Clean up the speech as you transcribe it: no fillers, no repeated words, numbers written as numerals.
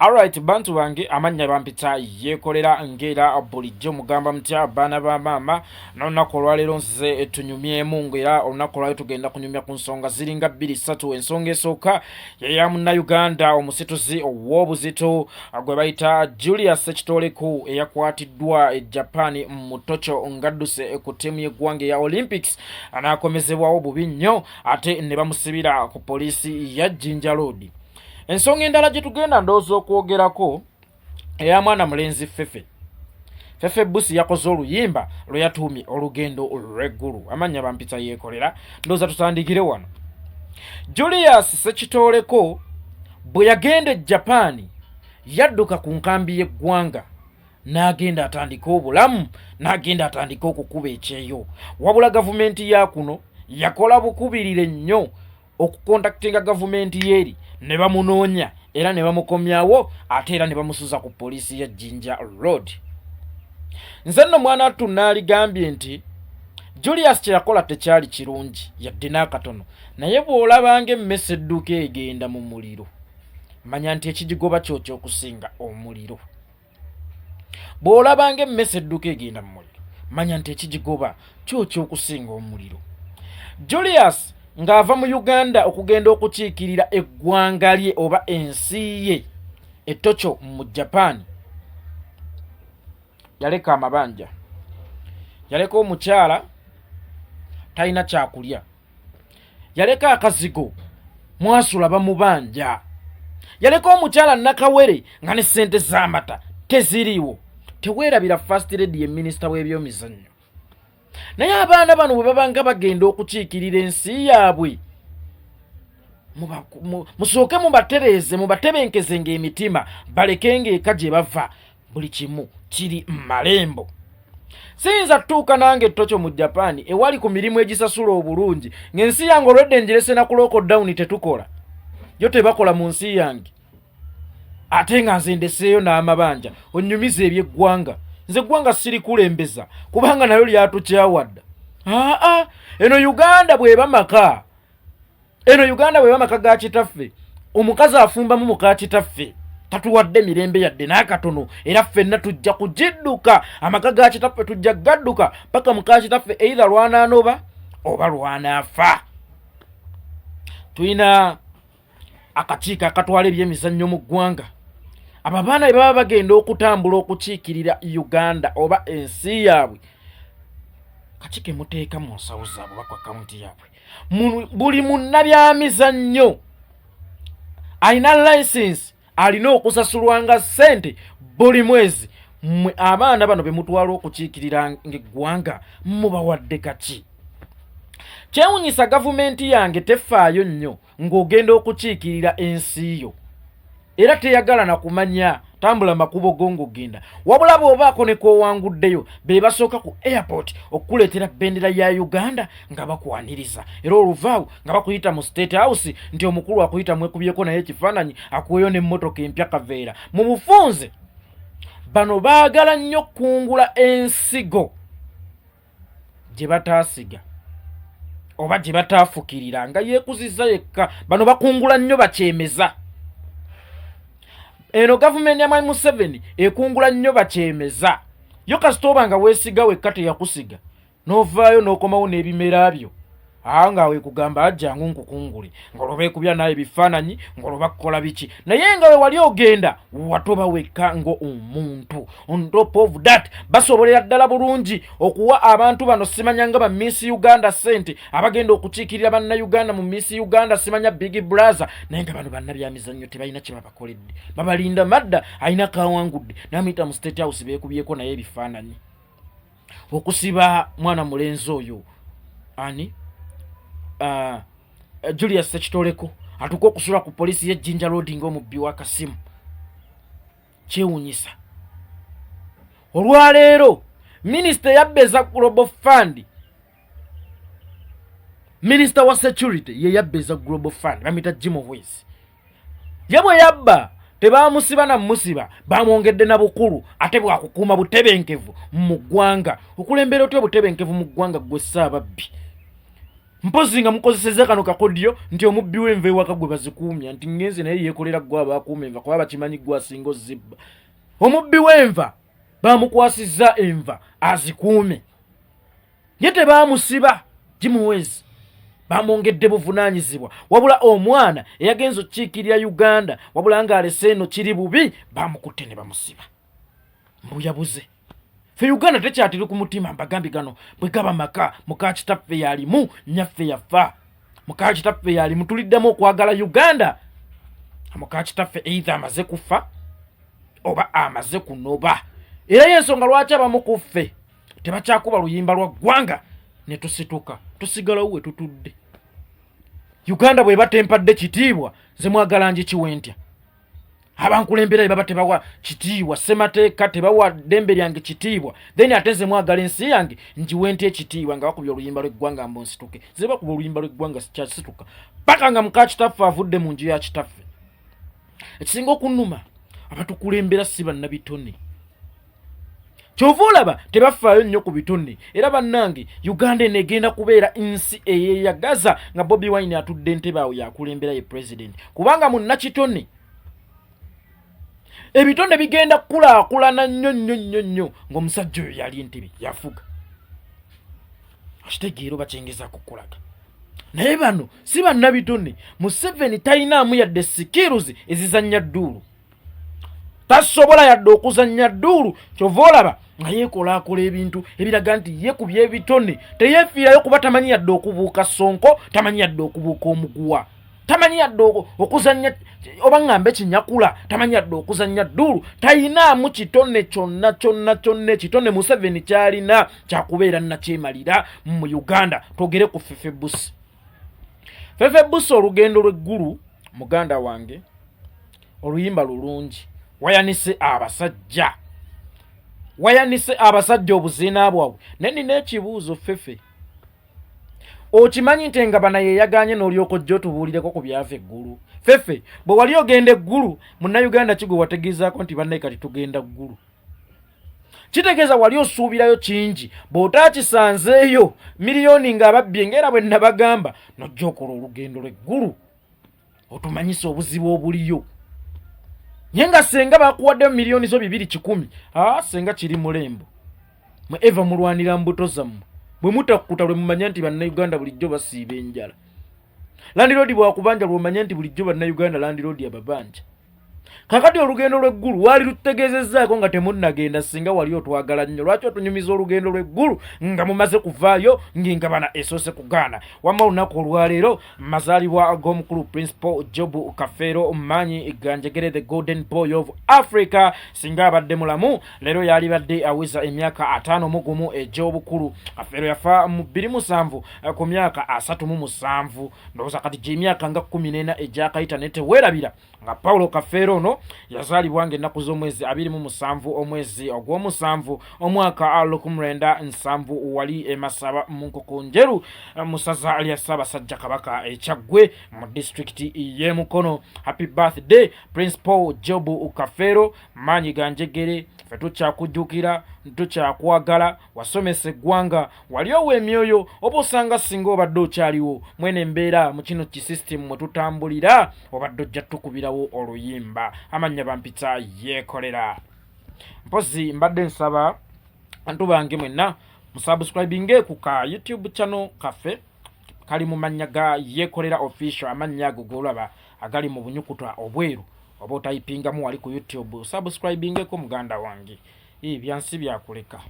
Alright, bantu bange, amannya bampita Yeekolera. Ng'era bulijjo mugamba mutya, baana ba maama? N'olunaku olwaleero nzize tunyumyemu, ng'era olunaku olwaleero tugenda kunyumya ku nsonga ziringa bbiri ssatu. Ensonga esooka yeya Munnayuganda omusituzi ow'obuzito gwe bayita Julius Sekitoleku, eyakwatiddwa e Japan mu Tokyo ng'adduse ku ttiimu y'eggwanga eya Olympics, n'akomezebwawo bubi nnyo ate ne bamusibira ku poliisi ya Jinja Road. Ensonga endala gye tugenda ndowooza okwogerako eya mwana mulenzi Fefe. Fefe Busi yakoze oluyimba lwe yatuumye Olugendo Lw'eggulu. Amannya bampita Yeekolera. Ndowooza tutandikire wano. Julius Sekitooleko bwe yagenda e Japaani, yadduka ku nkambi y'eggwanga n'agenda atandike obulamu, n'agenda atandike okukuba ekyeyo. Wabula gavumenti ya kuno yakola bukubirire nnyo okukontaktinga gavumenti yeeri ne bamunoonya era ne bamukomyawo, ate era ne bamusuza ku poliisi ya Jinja Road. Nze nno mwana attu naaligambye nti Julius kye yakola tekyali kirungi yadde n'akatono, naye bw'olabanga emmese edduka egenda mu muliro, manya nti ekigigoba kyokya okusinga omuliro. Bw'olabanga emmese edduka egenda mu muliro, manya nti ekigigoba kyokya okusinga omuliro. Julius ng'ava mu Uganda okugenda okukiikirira eggwanga lye oba ensi ye e Tokyo mu Japan, yaleka amabanja, yaleka omukyala talina kyakulya, yaleka akazigo mwasula bamubanja, yaleka omukyala nakawere nga ne sente z'amata teziriiwo. Teweerabira First Lady ye minisita w'ebyomizannyo. Naye abaana bano bwe babanga bagenda okukiikirira ensi yaabwe, musooke mubatereeze, mubatebenkeze ng'emitima, baleke ng'eka gye bava buli kimu kiri malembo. Siyinza tutuuka nange e Tokyo mu Japan ewali ku mirimu egisasula obulungi, ng'ensi yange olwedde njirese na ku lockdown, tetukola yo, tebakola mu nsi yange, ate nga nze ndeseeyo n'amabanja. Onyumiza ebyeggwanga? Nze eggwanga sirikulembeza kubanga nayo lyatukyawadda. Aa, eno Uganda bw'eba maka, eno Uganda bweba maka ga kitaffe, omukazi afumbamu muka kitaffe tatuwadde mirembe yadde n'akatono, era ffenna tujja kugidduka. Amaka ga kitaffe tujja gadduka paka muka kitaffe either lwanaanoba oba lwanaafa. Tulina akakiiko akatwala ebyemizannyo mu ggwanga. Abo abaana bwe baba bagenda okutambula okukiikirira Uganda oba ensi yaabwe, kaki ke muteeka mu nsawo zaabwe oba ku akawunti yaabwe? Buli munnabyamizannyo alina license alina okusasulwanga ssente buli mwezi. Mmwe abaana bano be mutwala okukiikirira ng'eggwanga, mubawadde kaki? Kyewunyisa, gavumenti yange tefaayo nnyo ng'ogenda okukiikirira ensi yo, era teyagala na kumanya tambula makubo go ng'ogenda. Wabula bw'obaako ne kwowanguddeyo, be basooka ku airport okukuleetera bendera ya Uganda nga bakwaniriza, era oluvaawo nga bakuyita mu State House nti omukulu akuyita mwekubyeko naye ekifaananyi, akuweyo n'emmotoka empya kaveera. Mu bufunze, bano baagala nnyo kungula ensigo gye bataasiga oba gye bataafukirira nga yeekuzizza yekka. Bano bakungula nnyo bakyemeza. Eno gavumenti ya Mwami Museveni ekungula nnyo bakyemeza. Yo kasita oba nga weesiga wekka, teyakusiga, n'ovaayo n'okomawo n'ebimera byo, aa nga wekugamba ajjangu nkukungule, ng'olwo beekubya naye ebifaananyi, ng'olwo bakukola biki, naye nga we wali ogenda watoba wekka ng'omuntu. On top of that, basobolera ddala bulungi okuwa abantu bano simanya nga ba Miss Uganda sente, abagenda okukiikirira Bannayuganda mu Miss Uganda, simanya Big Brother, naye nga bano bannabyamizannyo tebalina kye babakoledde. Babalinda madda alina kawangudde namuyita mu State House beekubyeko naye ebifaananyi. Okusiba mwana mulenzi oyo ani, Julius Sekitoleko, atuuka okusula ku poliisi ye Jinja Road ng'omubbi w'akasimu, kyewunyisa. Olwaleero minisita eyabba eza Global Fund, minisita wa security ye yabba eza Global Fund, bamuyita Jim Muhwezi. Ye bwe yabba tebamusiba na musiba, bamwongedde na bukulu, ate bwakukuuma butebenkevu mu ggwanga. Okulembera otya obutebenkevu mu ggwanga gwe Ssaababbi? Mpozi nga mukozeseza kano kakodyo nti omubbi w'enva ewaka gwe bazikuumya nti ngenze naye yeekolera gwe abakuuma enva kuba bakimanyi gwe asinga ozibba. Omubbi w'enva bamukwasizza enva azikuume, ye tebaamusiba gimuwezi, bamwongedde buvunaanyizibwa. Wabula omwana eyagenza okukiikirira Uganda wabula ng'alese eno kiri bubi, bamukutte ne bamusiba mbuyabuze. Fe Uganda tekyatiri ku mutima. Mbagambye gano bwe gaba maka, muka kitaffe yalimu, nyaffe yafa, muka kitaffe yalimu, tuliddamu okwagala Uganda muka kitaffe either amaze kufa oba amaze kunoba. Era yensonga lwaki abamu ku ffe tebakyakuba luyimba lwa ggwanga ne tusituka, tusigalawo we tutudde. Uganda bweba tempadde kitiibwa, nze mwagala ngikiwe ntya? Abankulembera baba tebawa kitiibwa ssemateeka, tebawa ddembe lyange kitiibwa, then ate nze mwagala ensi yange ngiwe ntya ekitiibwa? Nga bakubye oluyimba lw'eggwanga mbu nsituke, ze bakuba oluyimba lw'eggwanga sikyasituka paka nga muka kitaffe avudde mu nju ya kitaffe. Ekisinga okunnuma, abatukulembera si bannabitone, kyova olaba tebafaayo nnyo ku bitone. Era bannange, Uganda eno egenda kubeera nsi eyeyagaza nga Bobi Wine atudde entebe awo yakulembera ye president, kubanga munnakitone ebitone bigenda kukulaakulana nnyo nnyo nnyo nnyo ng'omusajja oyo yali entebe yafuga. Okitegeera oba kyengeza kukulaga? Naye bano si bannabitone. Museveni talinaamu yadde skills ezizannya dduulu, tasobola yadde okuzannya dduulu. Kyova olaba nga yeekolaakola ebintu ebiraga nti ye ku byebitone teyeefiirayo, kuba tamanyi yadde okubuuka sonko, tamanyi yadde okubuuka omuguwa, tamanyi yadde okuzannya oba ŋŋambe kinyakula, tamanyi yadde okuzannya dduulu. Tayinaamu kitone kyonna kyonna kyonna. Ekitone Museveni kyalina kyakubeera nakyemalira mu Uganda. Twogere ku Fefe Busi. Fefe Busi, olugendo lw'eggulu, muganda wange, oluyimba lulungi. Wayanise abasajja, wayanise abasajja obuziina bwabwe. Naye nina ekibuuzo, Fefe, okimanyi nti engabana yeyaganye n'olyoka ojja otubuulireko ku byava eggulu? Fefe, bwe wali ogenda eggulu, Munnayuganda kigwe wategeezaako nti bannaye kati tugenda ggulu? Kitegeeza wali osuubirayo kingi, bw'otaakisanzeeyo miliyoni ng'ababbye, ngaera bwe nabagamba, nojja okola olugendo lw'eggulu otumanyisa obuzibu obuliyo. Naye nga senga bakuwaddeyo miliyoni zo 200, aa senga kiri mulembo mwe eva mulwanira mbuto zammwe. Bwe mutakkuta lwe mumanya nti Bannayuganda bulijjo basiiba enjala. Landlord bwakubanja lwomanya nti bulijjo Bannayuganda landlord ababanja. Kakati olugendo lw'eggulu waali lututegeezezzaako nga temunnagenda. Singa wali otwagala nnyo, lwaki otunyumiza olugendo lw'eggulu nga mumaze kuvaayo, ng'engabana esoose kugaana? Wamma olunaku olwaleero mazaalibwa g'omukulu Principal Job Kafeero Maanyi Ganjegere, the golden boy of Africa. Singa abadde mulamu leero yalibadde aweza emyaka 51 egy'obukulu. Kafeero yafa mu 27 ku myaka 37. Ndowooza kati gy'emyaka nga 14 egyakayita, naye teweerabira nga Paulo Kafeero ono yazaalibwa nga ennaku z'omwezi 27 omwezi ogw'omusanvu omwaka 1970, wali emasaba mu Nkoko Njeru mu ssaza lya Ssaabasajja Kabaka Ekyaggwe mu disitulikiti y'e Mukono. Happy birthday, Principal Job Kafeero Maanyi Ganjegere. Fe tukyakujjukira, tukyakwagala. Wasomesa eggwanga, wali owa emyoyo. Oba osanga singa obadde okyaliwo mwene embeera mu kino kisisitimu mwe tutambulira, obadde ojja tukubirawo oluyimba. Amannya bampita Yeekolera. Mpozi mbadde nsaba bantu bange mwenna musubscribinge ku ka YouTube channel kaffe, kali mu mannya ga Yeekolera Official. Amannya ago golaba agali mu bunyukuta obweru, oba otayipingamu wali ku YouTube, subscribingeko muganda wange. Byansi byakuleka.